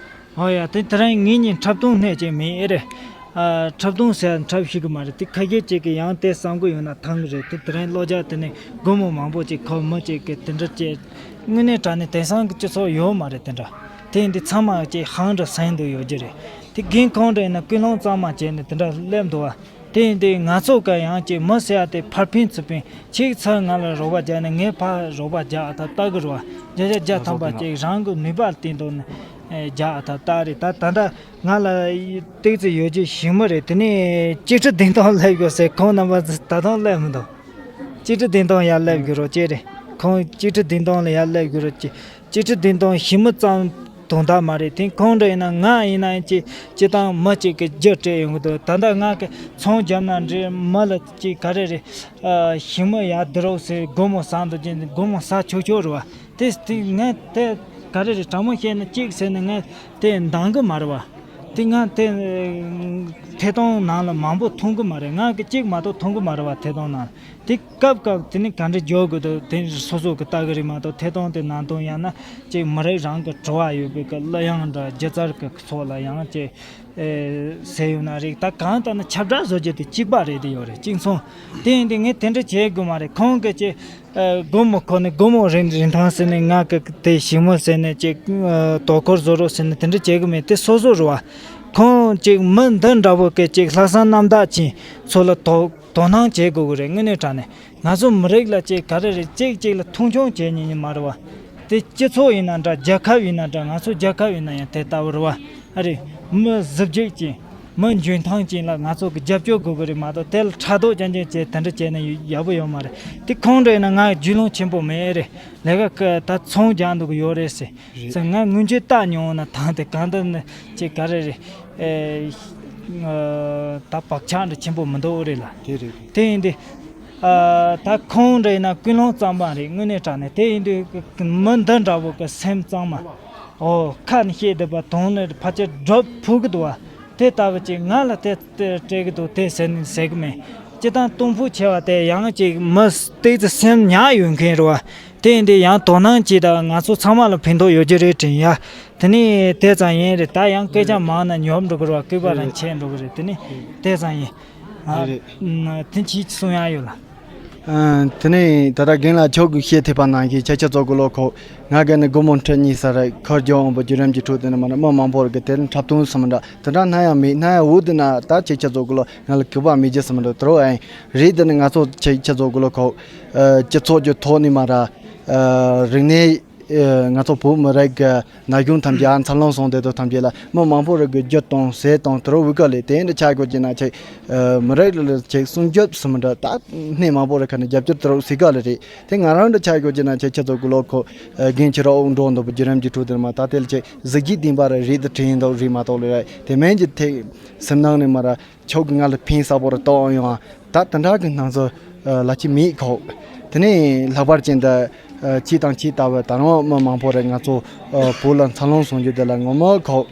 ཨོ་ཡ་དེ་དེ་རིང་ངེད་གཉིས་འཁྲབ་སྟོན་སྣེ་གཅིག་མིན་ཨེ་རེད། ཨ། འཁྲབ་སྟོན་ཟེར་འཁྲབ་ཤེས་གི་མ་རེད། དེ་ཁ་ཤས་ཅིག་གིས་ཡང་དེ་བསམ་གི་ཡོད་ན་ཐང་གི་རེད། དེ་དེ་རིང་ལོ་རྒྱུས་དེ་ནས་སྒོར་མོ་མང་པོ་ཅིག་ཁོ་མི་ཅིག་གིས་དེ་འདྲ་བྱས། དངོས་གནས་དྲང་གནས་དེང་སང་གི་སྤྱི་ཚོགས་ཡོད་མ་རེད་དེ་འདྲ། དེ་འདི་ཚང་མ་ཅིག་ཧང་འདྲ་སེང་འདུག་ཡོད་རྒྱུ་རེད། དེ་རྒན་ཁོང་འདྲ་ཡིན་ན་ཀུན་སློང་གཙང་མ་བྱས་ནས་དེ་འདྲ་སླེབས་འདུག་བ། དེ་ཡིན་དུས་ང་ཚོ་ག་ཡང་ཅིག་མི་ཟེར་ཡ་དེ་ཕར་ཕན་ཚུར་ཕན་ཅིག་ཚར་ང་ལ་རོགས་པ་རྒྱག་ནས་ངས་ཕར་རོགས་པ་རྒྱག་ཨ་ཐ་ལྟ་གི་རེད་བ། བརྒྱ་ཆ་བརྒྱ་ཐམ་པ་ཅིག་རང་གི་ནུས་པ་བརྟེན་ཏོ་ནས་རྒྱག་ཨ་ཐ་ལྟ་རེད། ད་ད་ལྟ་ང་ལ་ཏོག་ཙམ་ཡོད་རྒྱུ་ཞིག་མི་རེད། དེ་ནས་གཅིག་ཁྲི་བདུན་སྟོང་སླེབས་དགོས་ཟེར་ཁོང་རྣམ་པ་ད་དུང་སླེབས་མི་འདུག་གཅིག་ཁྲི་བདུན་སྟོང་ཡར་སླེབས་དགོས་རོགས་ཅེས་རེད། ཁོང་གཅིག་ཁྲི་བདུན་སྟོང་ལ་ཡར་སླེབས་དགོས་རོགས་ཅེས། གཅིག་ཁྲི་བདུན་སྟོང་ཞིག་མི་ཙམ་དོན་དག་མ་རེད། དེ་ཁོང་འདྲ་ཡིན་ན་ང་ཡིན་ན་ཡང་ཅི་ཅི་དང་མི་གཅིག་གི་རྒྱུ་སྤྲད་ཡོང་གི་འདུག་ད་ལྟ་ང་གི་ཚོང་རྒྱབ་ན་འདྲི་མི་ལ་ཅི་ག་རེ་རེད། ཞིག་མི་ཡར་བསྡུ་རོགས་ཟེར་སྒོར་མོ་ཟ་འདུག་ཅི་སྒོར་མོ་ཟ་ཆོག་ཆོག་རེད་བ། དེ་དེ་ངས་དེ་ག་རེ་རེད་དྲང་མོ་བཤད་ན་གཅིག་ཟེར་ན་ངས་དེ་འདང་གི་མ་རེད་བ། དེ་ང་དེ་ཐད་གཏོང་ནང་ལ་མང་པོ་མཐོང་གི་མ་རེད། ང་གི་གཅིག་མ་གཏོགས་མཐོང་གི་མ་རེད་བ་ཐད་གཏོང་ནང་དེ། སྐབས་སྐབས་དེ་ནི་ག་འདྲ་འཇོག་དགོས་འདུག་དེ་སོ་སོ་གི་ལྟ་གི་རེད་མ་གཏོགས་ཐད་གཏོང་དེ་ནང་དོན་ཡང་ན་ཅིག་མི་རིགས་རང་གི་དྲི་བ་ཡོད་པའི་གི་གླུ་དབྱངས་འདྲ་སྒྱུ་རྩལ་གི་ཚོགས་ལ་ཡང་ཅིག་ཨེ་ཟེར་ཡོད་ན་རིགས་ད་གང་ལྟར་ན་ཁྱབ་བསྒྲགས་བཟོ་རྒྱུ་དེ་གཅིག་པ་རེད་དེ་ཡོད་རེད་གཅིག་མཚུངས། དེ་ཡིན་དུས་ངས་དེ་འདྲ་བྱེད་དགོས་མ་རེད། ཁོང་གི་ཅིག་ཨེ་སྒོར་མོ་ཁོ་ནི་སྒོར་མོ་རིན་རིན་ཐང་ཟེར་ནས་ང་གི་དེ་ཞིག་མོ་ཟེར་ནས་ཅིག་ཨེ་དོ་ཁུར་བཟོ་རོགས་ཟེར་ནས་དེ་འདྲ་བྱེད་གི་མེད་དེ་སོ་སོ་རེད་བ། ཁོང་ཅིག་མི་འདི་འདྲ་བོ་གི་ཅིག་ལྷག་བསམ་རྣམ་དག་ཅན་ཚོ་ལ་དོ་དོ་སྣང་བྱེད་དགོས་གི་རེད། དངོས་གནས་དྲང་གནས་ང་ཚོ་མི་རིགས་ལ་ཅིག་ག་རེ་རེད་གཅིག་གཅིག་ལ་མཐོང་ཆུང་བྱེད་ཉན་ཉན་མ་རེད་བ། དེ་སྤྱི་ཚོགས་ཡིན་ན་འདྲ་རྒྱལ་ཁབ་ཡིན་ན་འདྲ་ང་ཚོ་རྒྱལ་ཁབ་ཡིན་ན་ཡང་དེ་ལྟ་བུ་རེད་བ། ཨ་རེ། མི་གཟི་བརྗིད་ཅན། མི་འཇོན་ཐང་ཅན་ལ་ང་ཚོ་གི་རྒྱབ་སྐྱོར་དགོས་གི་རེད་མ་གཏོགས། དེ་ལ་ཕྲག་དོག་རྐྱང་རྐྱང་བྱས་དེ་འདྲ་བྱས་ན་ཡག་པོ་ཡོད་མ་རེད། དེ་ཁོང་འདྲ་ཡིན་ན་ང་རྒྱུས་ལོན་ཆེན་པོ་མེད་རེད། ལས་ཀ་ཀ་ད་ཚོང་རྒྱག་འདུག་གི་ཡོད་རེད་ཟེར། རེད། ཟེར་ང་སྔོན་ཆད་བལྟས་མྱོང་ན་ཐང་དེ་གང་ལྟར་ནི་ཅིག་ག་རེ་རེད། ཨེ། ད་བག་ཆགས་འདྲ་ཆེན་པོ་མི་འདུག་རེད་ལ། དེ་རེད། དེ་ཡིན་དུས། ཨ། ད་ཁོང་འདྲ་ཡིན་ན་ཀུན་སློང་གཙང་མ་རེད། དངོས་གནས་དྲང་གནས་དེ་ཡིན་དུས་མི་འདི་འདྲ་བོ་གི་སེམས་གཙང་མ། ཨོ། ཁ་ནས་བཤད་བསྡད་པ་དོན་ནི་ཕལ་ཆེར་སྒྲུབ་ཕོད་ཀྱི་འདུག་བ། དེ་ལྟ་བུ་ཅིག་ང་ལ་དེ་དེ་སྤྲད་ཀྱི་འདུག་དེ་ཟེར་ནས་ཟེར་གི་མེད། སྤྱིར་བཏང་གཏོང་ཕོད་ཆེ་བ་དེ་ཡང་ཅིག་མི་ཏོག་ཙམ་སེམས་ཉག་ཡོད་མཁན་རེད་བ། དེ་ཡིན་དུས་ཡང་དོ་སྣང་བྱེད་དང་ང་ཚོ་ཚང་མ་ལ་ཕན་ཐོགས་ཡོད་རྒྱུ་རེད་དྲན་ཡ། དེ་ནས་དེ་ཙམ་ཡིན་རེད། ད་ཡང་སྐད་ཆ་མང་ན་ཉོབ་འགྲོ་གི་རེད་བ། སྐུད་པ་རང་ཆད་འགྲོ་གི་རེད། དེ་ནས་དེ་ཙམ་ཡིན། ཨ། རེད། དེ་ཅིག་གསུང་ཡ་ཡོད་ལ། ཨ། དེ་ནས་ད་ལྟ་རྒན་ལགས་ཁྱོད་ཀྱིས་བཤད་ཐུབ་པ་ནང་བཞིན་ཁྱེད་ཁྱེད་ཚོ་གི་བློ་ཁོག་ང་གི་ནི་སྒོར་མོ་ཁྲི་གཉིས་ཙམ་རེ་ཁུར་རྒྱུ་འོང་བའི་བརྒྱུད་རིམ་གྱི་ཁྲོད་དུ་ནི་མ་ནི་མི་མང་པོ་རེ་གི་དེར་འཁྲབ་སྟོན་སུ་མི་འདྲ་དེ་འདྲ་སྣ་ཡང་མེད། སྣ་ཡང་འོ་དེ་ན་ད་ཁྱེད་ཁྱེད་ཚོ་གི་བློ་ང་ལ་གུས་པ་མེད་རྒྱུ་སུ་མི་འདྲ་དེ་རོ་ཨེ་རེད། དེ་ནི་ང་ཚོ་ཁྱེད་ཁྱེད་ཚོ་གི་བློ་ཁོག་ཨ། སྤྱི་ཚོགས་ཀྱི་ཐོག་ནས་མ་ར་ཨ། རིག་གནས། ཨེ། ང་ཚོ་བོད་མི་རིགས་ཀྱི་ན་གཞོན་ཐམས་ཅད། ཨ། འཚར་ལོངས་སོང་དེ་ཚོ་ཐམས་ཅད་ལ་མི་མང་པོ་རིགས་ཀྱི་རྒྱུ་དང་ཟས་དང་དུར་བུ་ག་ལས་དེ་འདྲ་ཆགས་དགོས་ཀྱི་ན་ཆེ། ཨེ། མི་རིགས་ལ་ཆེ་སྲུང་སྐྱོབ་སུ་མི་འདྲ་ད་སྣེ་མང་པོ་རིགས་ཁ་ནས་རྒྱབ་སྐྱོར་དུར་བུ་སི་ག་ལ་རེད། དེ་ང་རང་འདྲ་ཆགས་དགོས་ཀྱི་ན་ཆེ་ཁྱེད་ཚོ་གི་བློ་ཁོག་ཨེ། རྒན་ཁྱེད་རང་འོག་འགྲོ་འདུག་པ་བརྒྱུད་རིམ་གྱི་ཁྲོད་དེར་མ་ད་དེ་ལ་ཆེ་གཟི་བརྗིད་ལྡན་པ་རེད། རེད་དུ་དྲན་འདུག་རེད་མ་གཏོགས་ལས་ར་དེ་མིན་གྱི་ཐེག་སེམས་ནང་ནས་མ་ར། ཁྱོད་ཀྱིས་ང་ལ་ཕན་ས་པོ་རེ་གཏོང་ཡོང་ཨ། ད་དེ་འདྲ་གི་སྣང་ཚུལ་ལ་ཅི་མེད་ཁོག་དེ་ནས་ལྷག་པར་ཅན་དུ་ཁྱེད་དང་ཁྱེད་ལྟ་བུ་ད་རུང་མི་མང་པོ་རེ་ང་ཚོ་བོད་ལ་འཚར་ལོངས་སོང་རྒྱུ་དེ་ལ་ངོ་མ་ཁོག་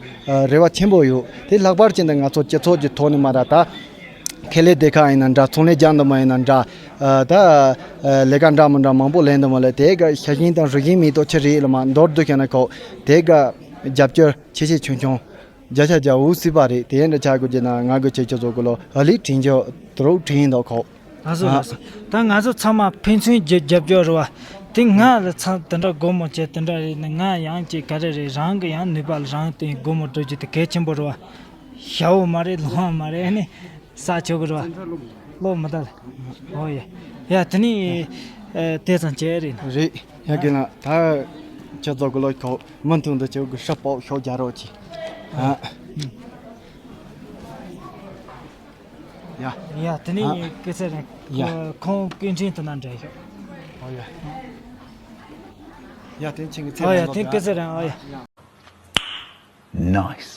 རེ་བ་ཆེན་པོ་ཡོད། དེ་ལྷག་པར་ཅན་དུ་ང་ཚོ་སྤྱི་ཚོགས་ཀྱི་ཐོག་ནས་མ་ར་ད་ཁེ་ལས་སྡེ་ཁག་ཡིན་ན་འདྲ། ཚོང་ལས་རྒྱག་འདོད་མ་ཡིན་ན་འདྲ། ད་ལས་ཀ་འདྲ་མི་འདྲ་མང་པོ་ལེན་འདོད་མ་ལས་དེ་ག་ཤ་ཞེན་དང་རུ་ཞེན་མེད་དོ་ཆི་རེད་ལ་མ་མདོར་བསྡུས་བཤད་ན་ཁོག་དེ་ག་རྒྱབ་སྐྱོར་ཆེ་ཆེ་ཆུང་ཆུང་། བརྒྱ་ཆ་བརྒྱ་འུ་སྲིད་པ་རེད། དེ་འདྲ་ཆགས་དགོས་ཀྱི་ན་ང་གི་ཆེ་ཆེ་ཚོ་གི་ལོ་ཨ་ལི་དྲིན་ཆོ་དུ་རུག་དྲིན་འདོག་ཁོག་ལགས་སོ། ཨ། ལགས་སོ། ད་ང་ཚོ་ཚང་མ་ཕན་ཚུན་རྒྱབ་རྒྱབ་སྐྱོར་རེད་བ། དེ་ང་ལ་ཚང་དེ་འདྲ་སྒོར་མོ་བྱས་དེ་འདྲ་རེད་ན་ང་ཡང་ཅིག་ག་རེ་རེད། རང་གི་ཡང་ནུས་པ་ལ་རང་བརྟེན་སྒོར་མོ་སྤྲོད་རྒྱུ་དེ་གལ་ཆེན་པོ་རེད་བ། ཞའོ་མ་རེད། ལོང་མ་རེད། ཨ་ནི་ས་ཆོག་གི་རེད་བ། ལོ་མི་ད་ལ། ཨོ་ཡ། ཡ་དེ་ནི་ཨ་དེ་ཙམ་བྱས་རེད་ན། རེད། ཡ་གི་ན་ད་ཁྱེད་ཚོ་གི་ལོ་ཁོག་མུ་མཐུད་དུ་ཁྱོད་ཀྱི་ཧྲ་པོ་ཤོག་རྒྱ་རོགས་གྱིས། ཨ། ཡ། ཡ་དེ་ནས་ཨ། སྐད་ཆ་རེད། ཡ། ཁོང་སྐད་འཕྲིན་དུ་ན་འདྲ་ཡོད། ཨོ་ཡ། ཡ་དེ་ཁྱེད་ཀྱི་ཚེ་ཨོ་ཡ་རིང་ལོ་དེ་བ། སྐད་ཆ་རེད། ཨོ་ཡ། Nice.